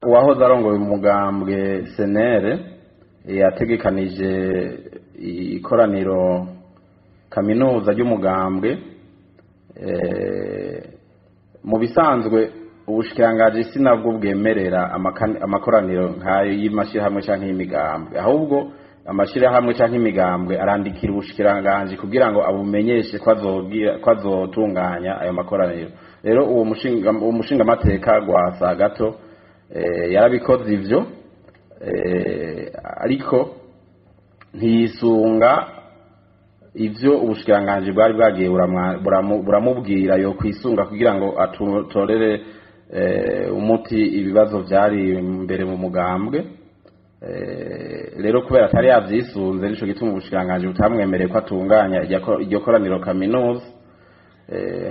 Uwahoze arongoye umugambwe senere yategekanije ikoraniro kaminuza ry'umugambwe. Mu bisanzwe ubushikirangaji sinabwo bwemerera amakoraniro nk'ayo y'amashirahamwe canke y'imigambwe, ahubwo amashirahamwe canke imigambwe arandikira ubushikiranganji kugira ngo abumenyeshe ko azotunganya ayo makoraniro. Rero uwo mushingamateka Rwasa gato yarabikoze ivyo, ariko ntiyisunga ivyo ubushikiranganji bwari bwagiye buramubwira yo kwisunga kugira ngo atorere umuti ibibazo vyari mbere mu mugambwe. Rero kubera atari yavyisunze, nico gituma ubushikiranganji butamwemereye ko atunganya iryo koraniro kaminuza.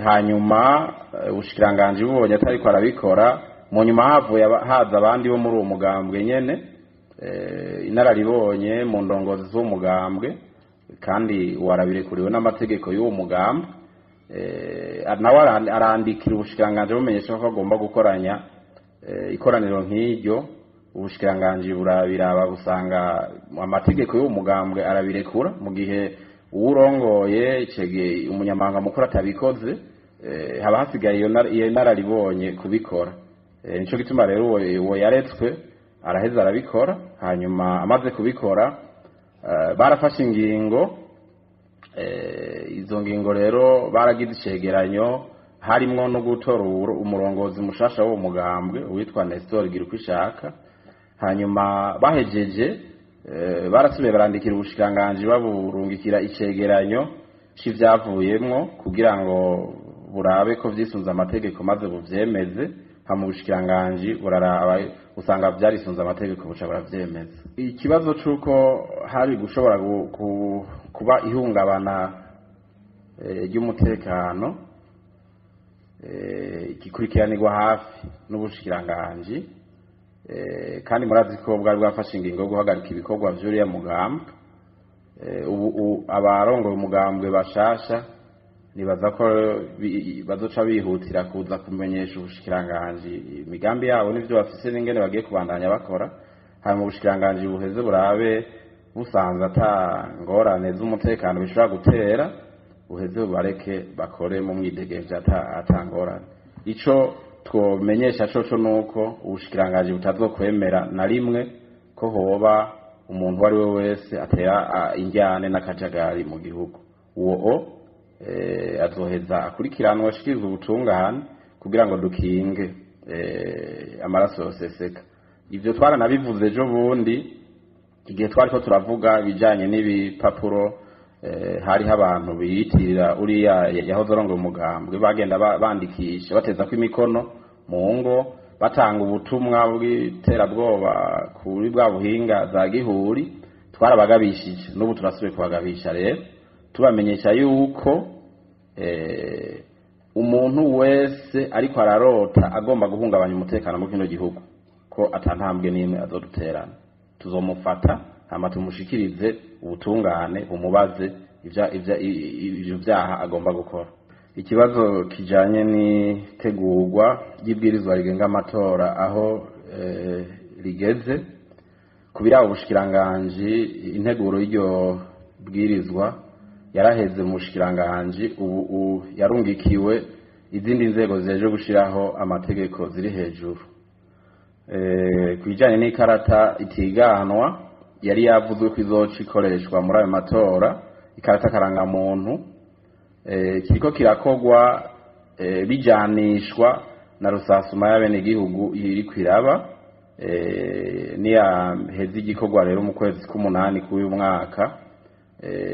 Hanyuma ubushikiranganji bubonye atariko arabikora, mu nyuma havuye haza abandi bo muri uwo mugambwe nyene, inararibonye mu ndongozi z'uwo mugambwe, kandi warabirekuriwe n'amategeko y'uwo mugambwe, nawe arandikira ubushikiranganji bumenyesha ko agomba gukoranya ikoraniro nk'iryo. Ubushikiranganji burabiraba busanga amategeko y'uwo mugambwe arabirekura, mu gihe uwurongoye icege umunyamabanga mukuru atabikoze, haba hasigaye iyo nararibonye kubikora. Nico gituma rero uwo yaretswe araheza arabikora. Hanyuma amaze kubikora, barafashe ingingo. Izo ngingo rero baragize icegeranyo, harimwo no gutora umurongozi mushasha w'uwo mugambwe witwa Nestor Girukwishaka. Hanyuma bahejeje, barasubiye barandikira ubushikiranganji baburungikira icegeranyo c'ivyavuyemwo kugira ngo burabe ko vyisunze amategeko maze buvyemeze. Hama ubushikiranganji buraraba usanga vyarisunze amategeko, buca buravyemeza. Ikibazo c'uko hari gushobora kuba ihungabana ry'umutekano gikurikiranirwa hafi n'ubushikiranganji, kandi murazi ko bwari bwafashe ingingo yo guhagarika ibikorwa vy'uriya mugambwe. Ubu abarongoye umugambwe bashasha nibaza ko bazoca bihutira kuza kumenyesha ubushikiranganji imigambi yabo n'ivyo bafise n'ingene bagiye kubandanya bakora. Hanyuma ubushikiranganji buheze burabe, busanze ata ngorane z'umutekano bishobora gutera, buheze bubareke bakore mu mwidegemvya ata ngorane. Ico twomenyesha coco nuko ubushikiranganji butazokwemera na rimwe ko hoba umuntu uwo ari we wese atera injyane n'akajagari mu gihugu. Uwo azoheza akurikiranwe ashikirizwe ubutungane kugira ngo dukinge amaraso yoseseka. Ivyo twaranabivuze ejo bundi igihe twariko turavuga ibijanye n'ibipapuro. Hariho abantu biyitirira uriya yahoze arongoye umugambwe, bagenda bandikisha batezako imikono mu ngo, batanga ubutumwa bw'iterabwoba kuri bwa buhinga za gihuri. Twarabagabishije, n'ubu turasubiye kubagabisha rero, tubamenyesha yuko umuntu wese ariko ararota agomba guhungabanya umutekano mu kino gihugu ko atantambwe n'imwe azoduterana. Tuzomufata hama tumushikirize ubutungane, bumubaze ivyo vyaha agomba gukora. Ikibazo kijanye n'itegurwa ry'ibwirizwa rigenga amatora aho rigeze ku biraba ubushikiranganji, integuro y'iryo bwirizwa yaraheze mu bushikiranganji, ubu yarungikiwe izindi nzego zijeje gushiraho amategeko ziri hejuru. Ku bijanye n'ikarata itiganwa yari yavuzwe ko izoca ikoreshwa muri ayo matora, ikarata karangamuntu, kiriko kirakorwa bijanishwa na rusasuma y'abenegihugu iriko iraba. Niyaheza igikorwa rero mu kwezi k'umunani k'uyu mwaka,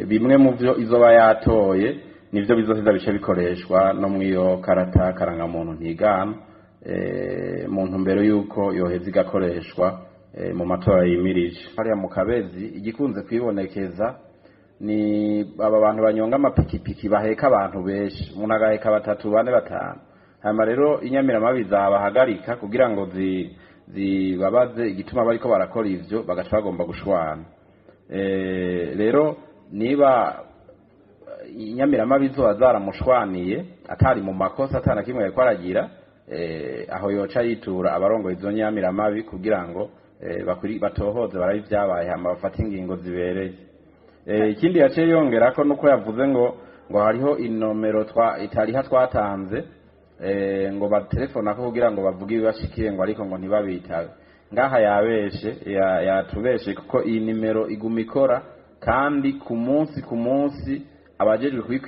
bimwe mu vyo izoba yatoye nivyo bizoheza bice bikoreshwa no mw'iyo karata karangamuntu ntigana, mu ntumbero y'uko yoheza igakoreshwa mu matora yimirije. Hariya mu Kabezi igikunze kwibonekeza ni aba bantu banyonga amapikipiki baheka abantu benshi, umuntu agaheka batatu, bane, batanu. Hanyuma rero inyamiramabi zabahagarika kugira ngo zibabaze igituma bariko barakora ivyo, bagaca bagomba gushwana. Rero niba inyamiramabi zoba zaramushwaniye atari mu makosa, atana kimwe yariko aragira, Aho yoca yitura abarongoye izo nyamiramabi kugira ngo batohoze barabe ivyabaye, hama bafate ingingo zibereye. Ikindi yaciye yongerako nuko yavuze ngo hariho inomero itariha twatanze, ngo batelefonako kugira ngo bavuge ibibashikiye, ngo ariko ngo ntibabitabe. Ngaha yabeshe, yatubeshe kuko iyi nimero iguma ikora, kandi ku munsi ku munsi abajejwe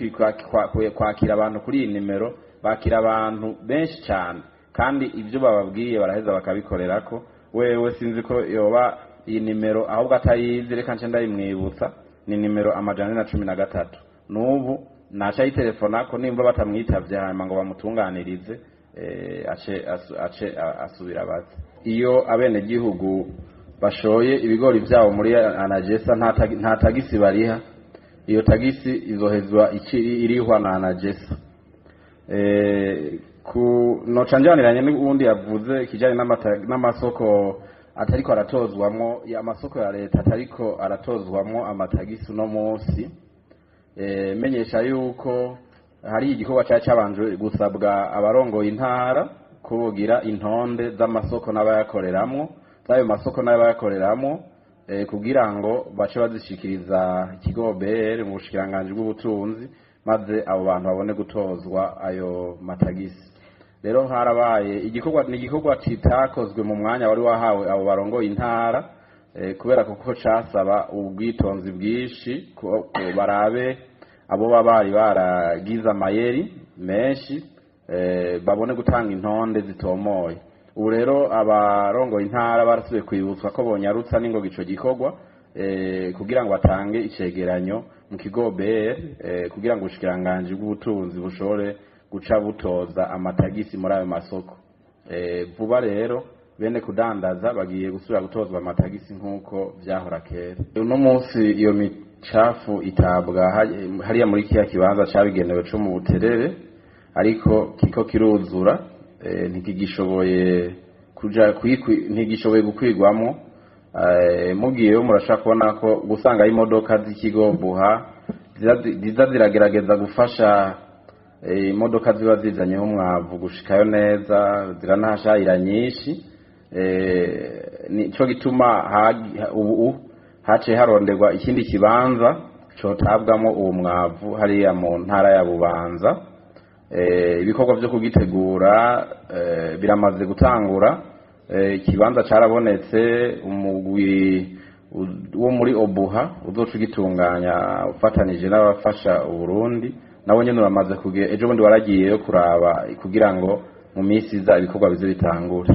kwakira abantu kuri iyi nimero bakira abantu benshi cyane, kandi ibyo bababwiye baraheza bakabikorerako. Wewe sinzi ko yoba iyi nimero ahubwo atayizi, reka nce ndayimwibutsa, ni nimero 413. N'ubu naca ayitelefonako, nimba batamwitavye hanyuma ngo bamutunganirize, ace asubira abaze. Iyo abenegihugu bashoye ibigori vyabo muri ANAGESSA nta tagisi bariha, iyo tagisi izohezwa irihwa na ANAGESSA. Ku noca njaniranye n'uwundi yavuze ikijanye n'amasoko atariko aratozwamwo, amasoko ya leta atariko aratozwamwo amatagisi uno munsi. Menyesha yuko hari igikorwa cari cabanje gusabwa abarongoye intara kugira intonde z'amasoko n'abayakoreramwo, z'ayo masoko n'abayakoreramwo, kugira ngo bace bazishikiriza ikigo OBR mu bushikiranganji bw'ubutunzi, maze abo bantu babone gutozwa ayo matagisi. Rero harabaye igikorwa, ni igikorwa kitakozwe mu mwanya wari wahawe abo barongoye intara, kubera kuko casaba ubwitonzi bwinshi ko barabe abo baba bari baragize amayeri menshi, babone gutanga intonde zitomoye. Ubu rero abarongoye intara barasubiye kwibutswa ko bonyarutsa n'ingoga ico gikorwa, kugira ngo batange icegeranyo mu kigo OBR, kugira ngo ubushikiranganji bw'ubutunzi bushobore guca butoza amatagisi muri ayo masoko. Vuba rero bene kudandaza bagiye gusubira gutozwa amatagisi nk'uko vyahora kera. Uno munsi iyo micafu itabwa hariya muri kiya kibanza cabigenewe co mu Buterere, ariko kiko kiruzura, ntikigishoboye kuja ntigishoboye gukwigwamwo. Mugiyeyo murashaka kubona ko gusanga imodoka z'ikigo buha ziza ziragerageza gufasha, imodoka ziba zizanyeho umwavu gushikayo neza, ziranahashayira nyinshi. Nico gituma ubu haciye haronderwa ikindi kibanza cotabwamwo uwo mwavu hariya mu ntara ya Bubanza. Ibikorwa vyo kugitegura biramaze gutangura. Ikibanza carabonetse, umugwi wo muri Obuha uzoca ugitunganya ufatanije n'abafasha Uburundi, nabo nyene uramaze ejo bundi waragiyeyo kuraba kugira ngo mu minsi iza ibikorwa bize bitangure.